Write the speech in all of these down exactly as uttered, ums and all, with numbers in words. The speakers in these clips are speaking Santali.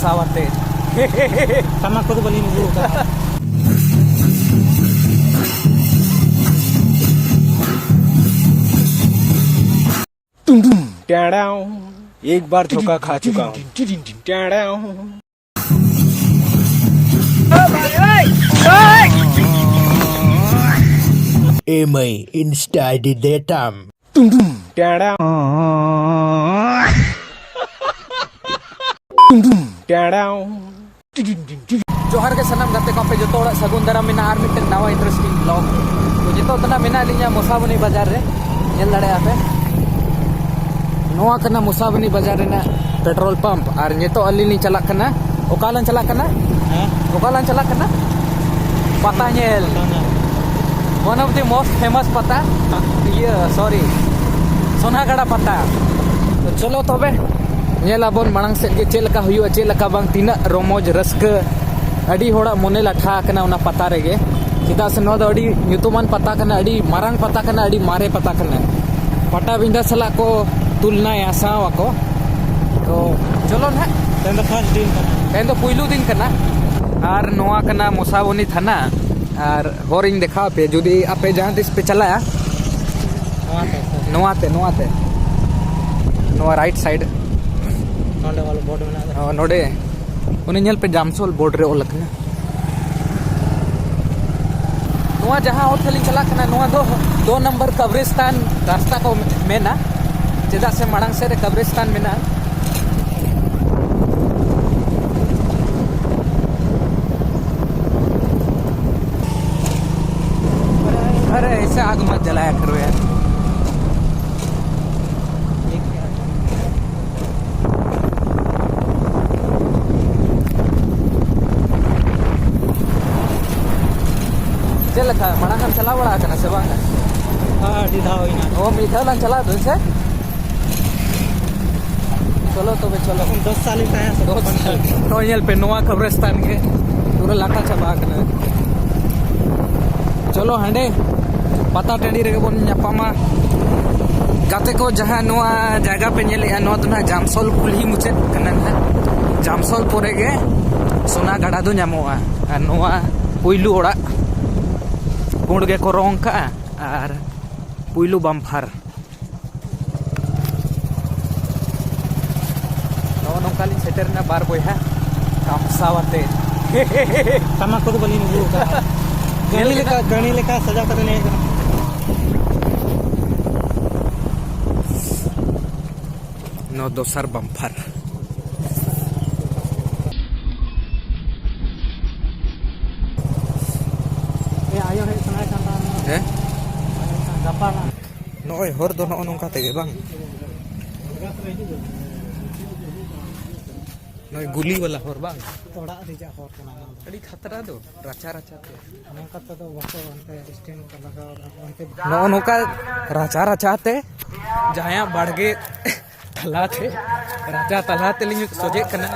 ᱥᱟᱶᱟᱨ ᱛᱮ᱾ ᱴᱟᱢᱟᱠ ᱠᱚᱫᱚ ᱵᱟᱹᱞᱤᱧ ᱟᱹᱜᱩ ᱟᱠᱟᱫᱼᱟ᱾ टुम टुम। टेड़ाओ। एक बार धोखा खा चुका हूँ। टेड़ाओ। ᱮᱢᱟᱹᱭ ᱤᱱᱥᱴᱟ ᱟᱭᱰᱤ ᱰᱮᱴᱟᱢ᱾ ᱴᱩᱢ ᱴᱩᱢ ᱴᱮᱲᱟ᱾ ᱴᱩᱢ ᱴᱩᱢ ᱴᱮᱲᱟ᱾ ᱡᱚᱦᱟᱨ ᱜᱮ ᱥᱟᱱᱟᱢ ᱜᱟᱛᱮ ᱠᱚ, ᱟᱯᱮ ᱡᱚᱛᱚ ᱦᱚᱲᱟᱜ ᱥᱟᱹᱜᱩᱱ ᱫᱟᱨᱟᱢ ᱢᱮᱱᱟᱜᱼᱟ ᱟᱨ ᱢᱤᱫᱴᱮᱱ ᱱᱟᱣᱟ interesting vlog᱾ ᱛᱚ ᱱᱤᱛᱚᱜ ᱫᱚ ᱱᱟᱜ ᱢᱮᱱᱟᱜ ᱞᱤᱧᱟ ᱢᱚᱥᱟᱵᱚᱱᱤ ᱵᱟᱡᱟᱨ ᱨᱮ, ᱧᱮᱞ ᱫᱟᱲᱮᱭᱟᱜᱼᱟ ᱯᱮ᱾ ᱱᱚᱣᱟ ᱠᱟᱱᱟ ᱢᱚᱥᱟᱵᱚᱱᱤ ᱵᱟᱡᱟᱨ ᱨᱮᱱᱟᱜ petrol pump᱾ ᱟᱨ ᱱᱤᱛᱚᱜ ᱟᱹᱞᱤᱧ ᱞᱤᱧ ᱪᱟᱞᱟᱜ ᱠᱟᱱᱟ, ᱚᱠᱟ ᱞᱟᱝ ᱪᱟᱞᱟᱜ ᱠᱟᱱᱟ? ᱦᱮᱸ? ᱚᱠᱟ ᱞᱟᱝ ᱪᱟᱞᱟᱜ ᱠᱟᱱᱟ? ᱯᱟᱛᱟ ᱧᱮᱞ᱾ ᱯᱟᱛᱟ ᱧᱮᱞ᱾ One of the most famous ᱯᱟᱛᱟ, ᱤᱭᱟᱹ, sorry, ᱥᱚᱱᱟᱜᱟᱲᱟ ᱯᱟᱛᱟ᱾ ᱛᱚ ᱪᱚᱞᱚ ᱛᱚᱵᱮ, ᱧᱮᱞ ᱟᱵᱚᱱ ᱢᱟᱲᱟᱝ ᱥᱮᱫ ᱜᱮ ᱪᱮᱫ ᱞᱮᱠᱟ ᱦᱩᱭᱩᱜᱼᱟ, ᱪᱮᱫ ᱞᱮᱠᱟ ᱵᱟᱝ, ᱛᱤᱱᱟᱹᱜ ᱨᱚᱢᱚᱡᱽ ᱨᱟᱹᱥᱠᱟᱹ᱾ ᱟᱹᱰᱤ ᱦᱚᱲᱟᱜ ᱢᱚᱱᱮ ᱞᱟᱴᱷᱟ ᱟᱠᱟᱱᱟ ᱚᱱᱟ ᱯᱟᱛᱟ ᱨᱮᱜᱮ, ᱪᱮᱫᱟᱜ ᱥᱮ ᱱᱚᱣᱟ ᱫᱚ ᱟᱹᱰᱤ ᱧᱩᱛᱩᱢᱟᱱ ᱯᱟᱛᱟ ᱠᱟᱱᱟ, ᱟᱹᱰᱤ ᱢᱟᱨᱟᱝ ᱯᱟᱛᱟ ᱠᱟᱱᱟ, ᱟᱹᱰᱤ ᱢᱟᱨᱮ ᱯᱟᱛᱟ ᱠᱟᱱᱟ᱾ ᱯᱟᱴᱟᱵᱤᱸᱫᱷᱟᱹ ᱥᱟᱞᱟᱜ ᱠᱚ ᱛᱩᱞᱱᱟᱭᱟ, ᱥᱟᱶ ᱟᱠᱚ᱾ ᱛᱚ ᱪᱚᱞᱚ ᱱᱟᱦᱟᱜ᱾ ᱛᱮᱦᱮᱧ ᱫᱚ first ᱫᱤᱱ ᱠᱟᱱᱟ᱾ ᱛᱮᱦᱮᱧ ᱫᱚ ᱯᱩᱭᱞᱩ ᱫᱤᱱ ᱠᱟᱱᱟ᱾ ᱟᱨ ᱱᱚᱣᱟ ᱠᱟᱱᱟ ᱢᱚᱥᱟᱵᱚᱱᱤ ᱛᱷᱟᱱᱟ᱾ ᱟᱨ ᱦᱚᱨᱤᱧ ᱫᱮᱠᱷᱟᱣ ᱟᱯᱮ, ᱡᱩᱫᱤ ᱟᱯᱮ ᱡᱟᱦᱟᱸ ᱛᱤᱥ ᱯᱮ ᱪᱟᱞᱟᱜᱼᱟ᱾ ᱱᱚᱣᱟ ᱛᱮ? ᱱᱚᱣᱟ ᱛᱮ, ᱱᱚᱣᱟ ᱛᱮ᱾ ᱱᱚᱣᱟ right side᱾ ᱱᱚᱰᱮ ᱚᱞ board ᱢᱮᱱᱟᱜ ᱫᱚ᱾ ᱚ, ᱱᱚᱰᱮ᱾ ᱚᱱᱮ ᱧᱮᱞ ᱯᱮ, ᱡᱟᱢᱥᱚᱞ board ᱨᱮ ᱚᱞ ᱟᱠᱟᱱᱟ᱾ ᱱᱚᱣᱟ ᱡᱟᱦᱟᱸ ᱦᱚᱨ ᱛᱮᱞᱤᱧ ᱪᱟᱞᱟᱜ ᱠᱟᱱᱟ, ᱱᱚᱣᱟ ᱫᱚ ᱫᱩ ᱱᱚᱢᱵᱚᱨ ᱠᱟᱵᱨᱤᱥᱛᱟᱱ ᱨᱟᱥᱛᱟ ᱠᱚ ᱢᱮᱱᱟ, ᱪᱮᱫᱟᱜ ᱥᱮ ᱢᱟᱲᱟᱝ ᱥᱮᱫ ᱨᱮ ᱠᱟᱵᱨᱤᱥᱛᱟᱱ ᱢᱮᱱᱟᱜᱼᱟ᱾ अरे, ऐसे आग मत जलाया करो यार। ᱪᱮᱫ ᱞᱮᱠᱟ, ᱢᱟᱲᱟᱝ ᱮᱢ ᱪᱟᱞᱟᱣ ᱵᱟᱲᱟ ᱟᱠᱟᱱᱟ ᱥᱮ ᱵᱟᱝ? ᱦᱮᱸ, ᱟᱹᱰᱤ ᱫᱷᱟᱣ ᱦᱩᱭᱱᱟ᱾ ᱚ, ᱢᱤᱫ ᱫᱷᱟᱣ ᱞᱟᱝ ᱪᱟᱞᱟᱣ ᱫᱚ, ᱥᱮ? ᱪᱚᱞᱚ ᱛᱚᱵᱮ, ᱪᱚᱞᱚ᱾ ᱫᱚᱥ ᱥᱟᱞ ᱤᱧ ᱛᱟᱦᱮᱸ ᱥᱮ ᱫᱚᱥ ᱥᱟᱞ᱾ ᱛᱚ, ᱧᱮᱞ ᱯᱮ, ᱱᱚᱣᱟ ᱠᱚᱵᱨᱮᱥᱛᱟᱱ ᱜᱮ ᱯᱩᱨᱟᱹ ᱞᱟᱴᱟ ᱪᱟᱵᱟ ᱟᱠᱟᱱᱟ᱾ ᱪᱚᱞᱚ, ᱦᱟᱸᱰᱮ ᱯᱟᱛᱟ ᱴᱟᱺᱰᱤ ᱨᱮᱜᱮ ᱵᱚᱱ ᱧᱟᱯᱟᱢᱟ᱾ ᱜᱟᱛᱮ ᱠᱚ, ᱡᱟᱦᱟᱸ ᱱᱚᱣᱟ ᱡᱟᱭᱜᱟ ᱯᱮ ᱧᱮᱞᱮᱜᱼᱟ, ᱱᱚᱣᱟ ᱫᱚ ᱱᱟᱦᱟᱜ ᱡᱟᱢᱥᱚᱞ ᱠᱩᱞᱦᱤ ᱢᱩᱪᱟᱹᱫ ᱠᱟᱱᱟ ᱱᱟᱦᱟᱜ᱾ ᱡᱟᱢᱥᱚᱞ ᱯᱚᱨᱮ ᱜᱮ ᱥᱳᱱᱟ ᱜᱟᱰᱟ ᱫᱚ ᱧᱟᱢᱚᱜᱼᱟ᱾ ᱟᱨ ᱱᱚᱣᱟ ᱯᱩᱭᱞᱩ ᱚᱲᱟᱜ ᱯᱩᱸᱰ ᱜᱮᱠᱚ ᱨᱚᱝ ᱠᱟᱜᱼᱟ ᱟᱨ ᱯᱩᱭᱞᱩ ᱵᱟᱢᱯᱷᱟᱨ᱾ ᱱᱚᱜᱼᱚ ᱱᱚᱝᱠᱟ ᱞᱤᱧ ᱥᱮᱴᱮᱨ ᱮᱱᱟ ᱵᱟᱨ ᱵᱚᱭᱦᱟ ᱠᱟᱢᱥᱟᱣ ᱟᱛᱮ᱾ ᱴᱟᱢᱟᱠ ᱠᱚᱫᱚ ᱵᱟᱹᱞᱤᱧ ᱟᱹᱜᱩ ᱟᱠᱟᱫᱼᱟ᱾ ᱜᱟᱹᱲᱤ ᱞᱮᱠᱟ, ᱜᱟᱹᱲᱤ ᱞᱮᱠᱟ ᱥᱟᱡᱟᱣ ᱠᱟᱛᱮ ᱞᱤᱧ ᱦᱮᱡ ᱟᱠᱟᱱᱟ᱾ ᱱᱚᱣᱟ ᱫᱚᱥᱟᱨ ᱵᱟᱢᱯᱷᱟᱨ᱾ ᱮ, ᱟᱭᱳ ᱦᱮᱡ ᱥᱟᱱᱟᱭᱮ ᱠᱟᱱ ᱛᱟᱦᱮᱱᱟ᱾ ᱦᱮᱸ? ᱜᱟᱯᱟ ᱱᱟᱜ᱾ ᱱᱚᱜᱼᱚᱭ ᱦᱚᱨ ᱫᱚ ᱱᱚᱜᱼᱚ ᱱᱚᱝᱠᱟ ᱛᱮᱜᱮ ᱵᱟᱝ? ᱱᱚᱜᱼᱚᱭ ᱜᱩᱞᱤ ᱵᱟᱞᱟ ᱦᱚᱨ ᱵᱟᱝ? ᱚᱲᱟᱜ ᱨᱮᱭᱟᱜ ᱦᱚᱨ ᱠᱟᱱᱟ ᱱᱚᱣᱟ ᱫᱚ᱾ ᱟᱹᱰᱤ ᱠᱷᱟᱛᱨᱟ ᱫᱚ, ᱨᱟᱪᱟ ᱨᱟᱪᱟ ᱛᱮ᱾ ᱱᱚᱝᱠᱟ ᱛᱮᱫᱚ ᱵᱟᱠᱚ ᱚᱱᱛᱮ ᱥᱴᱮᱱᱰ ᱠᱚ ᱞᱟᱜᱟᱣ ᱫᱟ, ᱚᱱᱛᱮ ᱱᱚᱜᱼᱚ ᱱᱚᱝᱠᱟ ᱨᱟᱪᱟ ᱨᱟᱪᱟ ᱛᱮ ᱡᱟᱦᱟᱸᱭᱟᱜ ᱵᱟᱲᱜᱮ ᱛᱟᱞᱟᱛᱮ, ᱨᱟᱪᱟ ᱛᱟᱞᱟ ᱛᱮᱞᱤᱧ ᱥᱚᱡᱷᱮᱜ ᱠᱟᱱᱟ᱾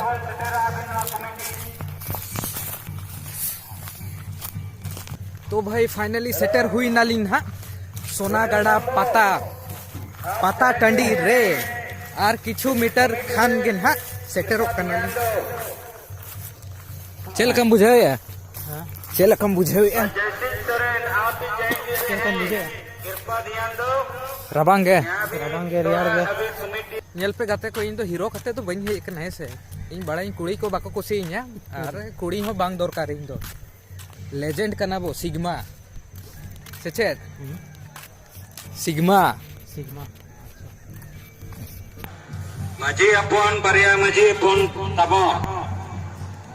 ᱛᱚ ᱵᱷᱟᱭ, finally ᱥᱮᱴᱮᱨ ᱦᱩᱭ ᱱᱟᱞᱤᱧ ᱱᱟᱦᱟᱜ ᱥᱳᱱᱟᱜᱟᱲᱟ ᱯᱟᱛᱟ, ᱯᱟᱛᱟ ᱴᱟᱺᱰᱤ ᱨᱮ᱾ ᱟᱨ ᱠᱤᱪᱷᱩ ᱢᱤᱴᱟᱨ ᱠᱷᱟᱱ ᱜᱮ ᱱᱟᱦᱟᱜ ᱥᱮᱴᱮᱨᱚᱜ ᱠᱟᱱᱟᱞᱤᱧ᱾ ᱪᱮᱫ ᱞᱮᱠᱟᱢ ᱵᱩᱡᱷᱟᱹᱣᱮᱫᱼᱟ? ᱦᱮᱸ? ᱪᱮᱫ ᱞᱮᱠᱟᱢ ᱵᱩᱡᱷᱟᱹᱣᱮᱫᱼᱟ? ᱪᱮᱫ ᱞᱮᱠᱟᱢ ᱵᱩᱡᱷᱟᱹᱣᱮᱫᱼᱟ? ᱨᱟᱵᱟᱝ ᱜᱮ? ᱨᱟᱵᱟᱝ ᱜᱮ, ᱨᱮᱭᱟᱲ ᱜᱮ᱾ ᱧᱮᱞ ᱯᱮ ᱜᱟᱛᱮ ᱠᱚ, ᱤᱧ ᱫᱚ ᱦᱤᱨᱳ ᱠᱟᱛᱮ ᱫᱚ ᱵᱟᱹᱧ ᱦᱮᱡ ᱟᱠᱟᱱᱟ, ᱦᱮᱸ ᱥᱮ? ᱤᱧ ᱵᱟᱲᱟᱭᱟᱹᱧ ᱠᱩᱲᱤ ᱠᱚ ᱵᱟᱠᱚ ᱠᱩᱥᱤᱭᱟᱹᱧᱟ, ᱟᱨ ᱠᱩᱲᱤ ᱦᱚᱸ ᱵᱟᱝ ᱫᱚᱨᱠᱟᱨ ᱤᱧ ᱫᱚ᱾ ᱞᱮᱡᱮᱱᱰ ᱠᱟᱱᱟ ᱵᱚ, ᱥᱤᱜᱽᱢᱟ᱾ ᱥᱮ ᱪᱮᱫ? ᱦᱩᱸ᱾ ᱥᱤᱜᱽᱢᱟ᱾ ᱥᱤᱜᱽᱢᱟ᱾ ᱢᱟᱹᱡᱷᱤ ᱦᱚᱯᱚᱱ, ᱵᱟᱨᱭᱟ ᱢᱟᱹᱡᱷᱤ ᱦᱚᱯᱚᱱ ᱛᱟᱵᱚ᱾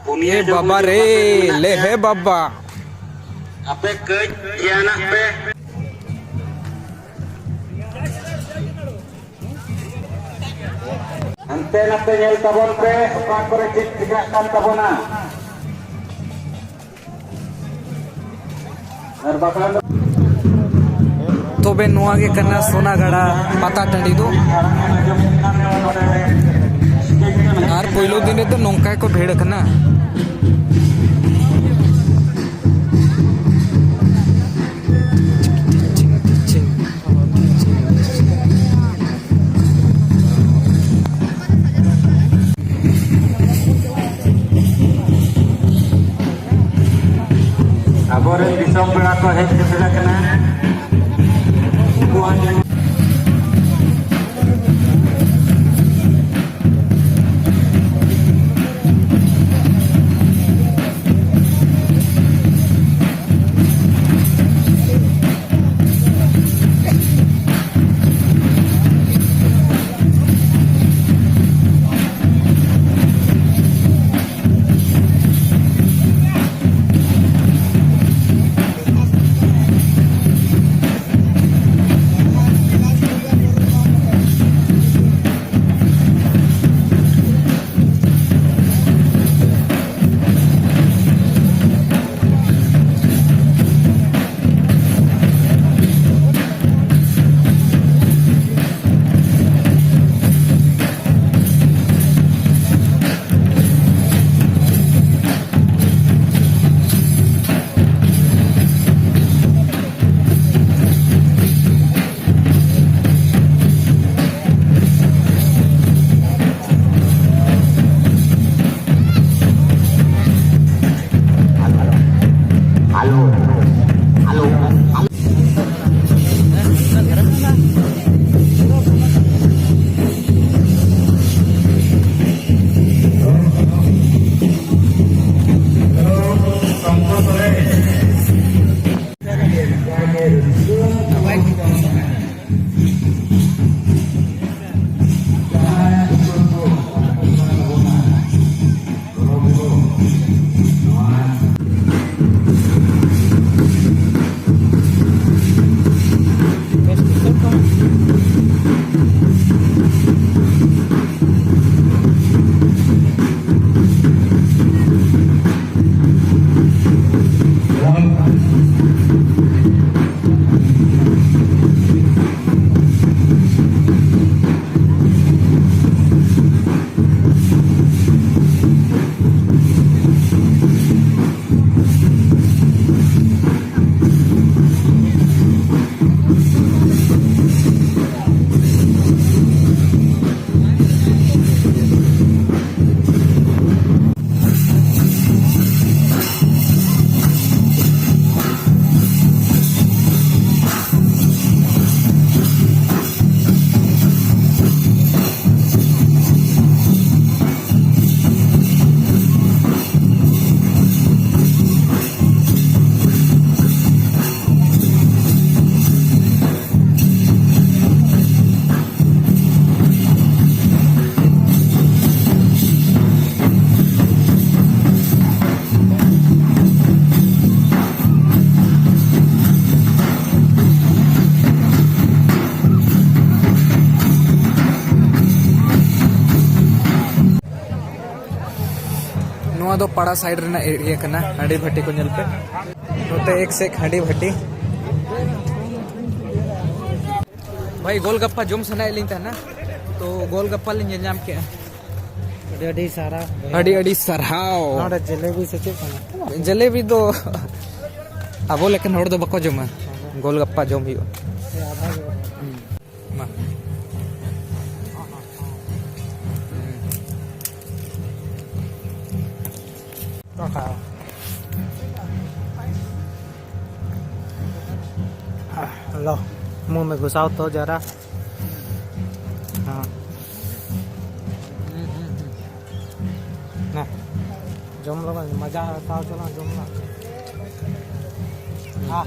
ᱯᱩᱱᱭᱟᱹ ᱮ ᱡᱚᱜᱚ ᱵᱟᱵᱟ ᱨᱮ, ᱡᱚᱜᱚ ᱞᱮ ᱦᱮ ᱵᱟᱵᱟ᱾ ᱟᱯᱮ ᱠᱟᱹᱡ ᱫᱷᱮᱭᱟᱱᱟᱜ ᱯᱮ᱾ ᱦᱟᱱᱛᱮ ᱱᱟᱛᱮ ᱧᱮᱞ ᱛᱟᱵᱚᱱ ᱯᱮ, ᱚᱠᱟ ᱠᱚᱨᱮ ᱪᱮᱫ ᱪᱤᱠᱟᱹᱜ ᱠᱟᱱ ᱛᱟᱵᱚᱱᱟ᱾ ᱟᱨ ᱵᱟᱠᱷᱟᱱ ᱫᱚ ᱛᱚᱵᱮ ᱱᱚᱣᱟ ᱜᱮ ᱠᱟᱱᱟ ᱥᱳᱱᱟᱜᱟᱲᱟ ᱯᱟᱛᱟ ᱴᱟᱺᱰᱤ ᱫᱚ᱾ ᱟᱨ ᱯᱳᱭᱞᱳ ᱫᱤᱱ ᱨᱮᱫᱚ ᱱᱚᱝᱠᱟ ᱜᱮᱠᱚ ᱵᱷᱤᱲ ᱟᱠᱟᱱᱟ᱾ ᱯᱮᱲᱟ ᱠᱚ ᱦᱮᱡ ᱥᱮᱴᱮᱨ ᱟᱠᱟᱱᱟ᱾ ᱫᱚ ᱯᱟᱲᱟ ᱥᱟᱭᱤᱰ ᱨᱮᱱᱟᱜ ᱮᱨᱤᱭᱟ ᱠᱟᱱᱟ᱾ ᱦᱟᱺᱰᱤ ᱵᱷᱟᱹᱴᱤ ᱠᱚ ᱧᱮᱞ ᱯᱮ, ᱱᱚᱛᱮ ᱮᱠ ᱥᱮᱠ ᱦᱟᱺᱰᱤ ᱵᱷᱟᱹᱴᱤ᱾ ᱵᱷᱟᱭ, ᱜᱳᱞᱜᱟᱯᱯᱟ ᱡᱚᱢ ᱥᱟᱱᱟᱭᱮᱫ ᱞᱤᱧ ᱛᱟᱦᱮᱱᱟ, ᱛᱚ ᱜᱳᱞᱜᱟᱯᱯᱟ ᱞᱤᱧ ᱧᱮᱞ ᱧᱟᱢ ᱠᱮᱜᱼᱟ᱾ ᱟᱹᱰᱤ ᱟᱹᱰᱤ ᱥᱟᱨᱦᱟᱣ ᱵᱷᱟᱭᱟ᱾ ᱟᱹᱰᱤ ᱟᱹᱰᱤ ᱥᱟᱨᱦᱟᱣ᱾ ᱱᱚᱰᱮ ᱡᱮᱞᱮᱵᱤ ᱥᱮ ᱪᱮᱫ ᱠᱟᱱᱟ? ᱡᱮᱞᱮᱵᱤ ᱫᱚ ᱟᱵᱚ ᱞᱮᱠᱟᱱ ᱦᱚᱲ ᱫᱚ ᱵᱟᱠᱚ ᱡᱚᱢᱟ᱾ ᱜᱳᱞᱜᱟᱯᱯᱟ ᱡᱚᱢ ᱦᱩᱭᱩᱜᱼᱟ᱾ ᱥᱮ ᱟᱫᱷᱟ ᱜᱮ ᱵᱟᱠᱚ᱾ ᱢᱟ᱾ ᱛᱚ ᱠᱷᱟᱣ᱾ ᱞᱚ, ᱢᱩᱸᱦ ᱢᱮ ᱜᱷᱩᱥᱟᱣ ᱛᱚ ᱡᱟᱨᱟ᱾ ᱦᱮᱸ᱾ ᱱᱟ, ᱡᱚᱢ ᱞᱚ, ᱢᱟᱡᱟ ᱦᱟᱛᱟᱣ ᱪᱟᱞᱟᱜ, ᱡᱚᱢ ᱞᱚ᱾ ᱦᱟ᱾